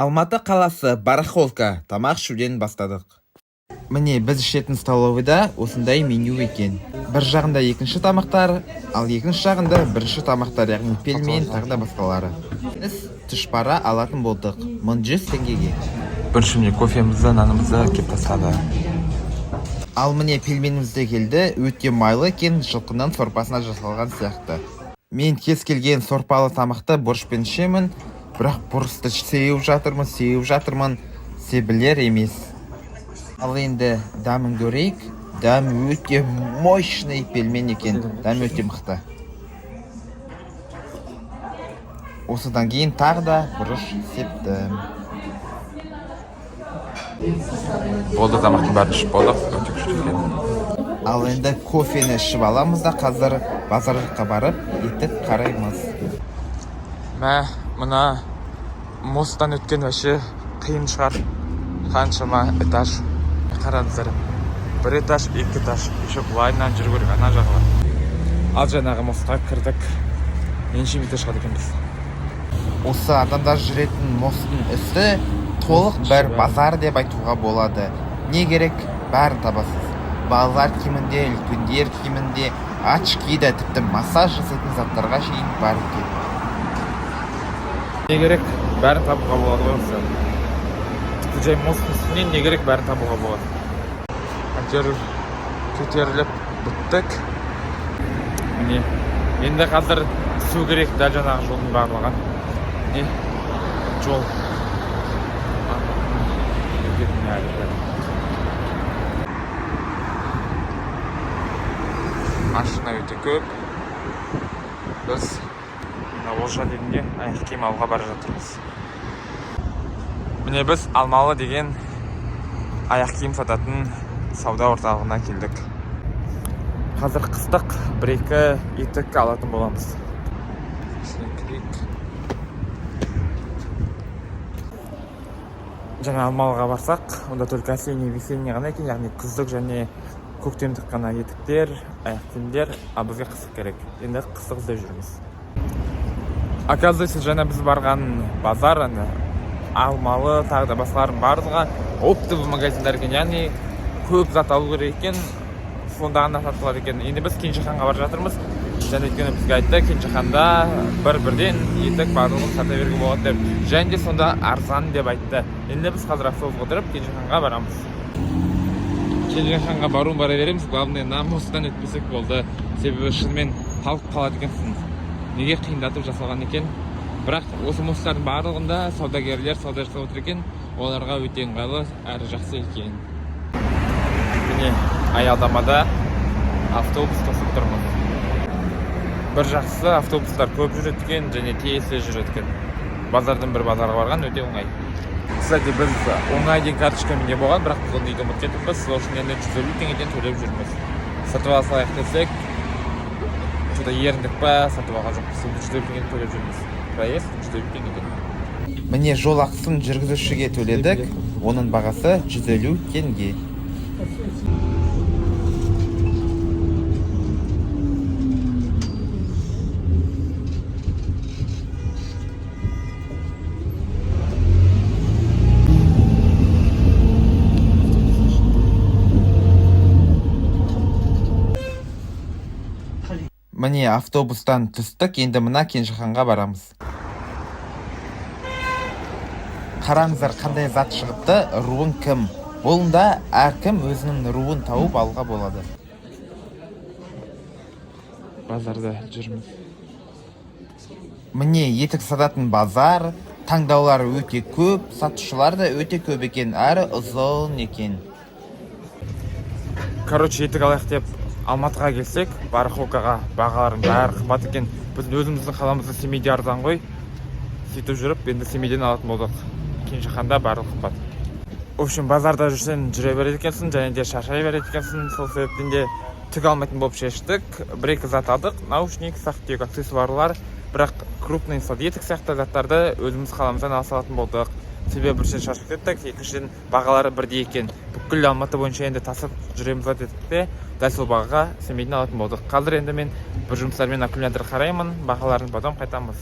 Алматы қаласы, Барахолка. Тамақ ішуден бастадық. Міне, біз ішетін столовыйда осындай меню екен. Бір жағында екінші тамақтар, ал екінші жағында бірінші тамақтар, яғни пельмен, тағы да басқалары. Біз тұшпара алатын болдық 1100 теңгеге. Бірінші, міне, кофемізді, нанымызды кеп тастады. Ал міне, пельменіміз де келді. Өте майлы екен, жылқының сорпасына жасалған сияқты. Мен кез келген сорпалы тамақты бұрышпен ішемін, бірақ бұрышты сеуіп жатырмын, сеуіп жатырмын, себілер емес. Ал енді дәмін көрейік. Дәмі өте мощный пельмен екен, дәмі өте мықты. Осыдан кейін тағы да бұрыш септім. Болды, тамақтың бәрін ішіп болдық, өте күшті екен. Ал енді кофені ішіп аламыз да, қазір базар жаққа барып, етік қараймыз. Мә, мына мосттан өткен вообще қиын шығар. Қаншама этаж, қараңыздар: бір этаж, екі этаж, еще былайынан жүру керек ана жағына. Ал жаңағы мостқа кірдік, неше метр шығады екенбіз? Осы адамдар жүретін мосттың үсті толық бір базар деп айтуға болады. Не керек, бәрін табасыз: балалар киімінде, үлкендер киімінде, очки да, тіпті массаж жасайтын заттарға шейін бар екен. Не керек, бәрін табуға болады ғой осы. Тіпті жай мосттың үстінен не керек, бәрін табуға болады. Әйтеуір көтеріліп біттік. Міне, енді қазір түсу керек дәл жаңағы жолдың барлығы. Не жол. Міне, әлі бәрі. Машина өте көп. Біз мына Олжа дегенге аяқ киім алуға бара жатырмыз. Міне, біз Алмалы деген аяқ киім сататын сауда орталығына келдік. Қазір қыстық бір екі етік алатын боламыз. Ішіне кірейік. Жаңа Алмалыға барсақ, онда только осенний, весенний ғана екен, яғни күздік және көктемдік қана етіктер, аяқ киімдер. А бізге қыстық керек, енді қыстық іздеп жүрміз. Оказывается, жаңа біз барған базар, ана Алмалы, тағы да басқалардың барлығы оптовый магазиндар екен, яғни көп зат алу керек екен, сонда ғана сатылады екен. Енді біз Кенжеханға бара жатырмыз және өйткені бізге айтты, Кенжеханда бір бірден етік барлығын сата беруге болады деп және де сонда арзан деп айтты. Енді біз қазір автобусқа отырып, Кенжеханға барамыз. Кенжеханға баруын бара береміз, главное, мына мосттан өтпесек болды, себебі шынымен талып қалады екенсің. Неге қиындатып жасалған екен? Бірақ осы мосттардың барлығында саудагерлер сауда жасап отыр екен, оларға өте ыңғайлы әрі жақсы екен. Міне, аялдамада автобус тосып тұрмыз. Бір жақсысы, автобустар көп жүреді екен және тез тез жүреді екен. Базардан бір базарға барған өте оңай. Кстати, біз Оңай деген карточкамен не болған, бірақ біз оны үйде ұмытып кетіппіз. Сол үшін енді 150 теңгеден төлеп жүрміз. Сатып ала салайық десек, что то еріндік па, сатып алған жоқпыз. Енді 150 теңгеден төлеп жүрміз, проезд 150 теңгеден. Міне, жол ақысын жүргізушіге төледік, оның бағасы 150 теңге. Міне, автобустан түстік, енді мына Кенжеханға барамыз. Қараңыздар, қандай зат шығыпты: «Руың кім?» Бұнда әркім өзінің руын тауып алуға болады. Базарда жүрміз. Міне, етік сататын базар. Таңдаулар өте көп, сатушылар да өте көп екен, әрі ұзын екен. Короче, етік алайық деп Алматыға келсек, барахолкаға, бағалардың бәрі қымбат екен. Біздің өзіміздің қаламызда, Семейде арзан ғой. Сөйтіп жүріп енді Семейден алатын болдық. Кенжеханда барлығы қымбат. В общем, базарда жүрсең, жүре береді екенсің және де шаршай береді екенсің. Сол себептен де түк алмайтын болып шештік. Бір екі зат алдық: наушник, ұсақ түйек аксессуарлар, бірақ крупный, мысалы, етік сияқты заттарды өзіміз қаламыздан ала салатын болдық. Себебі біріншіден, шаршап кеттік, екіншіден, бағалары бірдей екен бүкіл Алматы бойынша. Енді тасып жүреміз ба дедік те, дәл сол бағаға Семейден алатын болдық. Қазір енді мен бір жұмыстармен аккумулятор қараймын бағаларын, потом қайтамыз.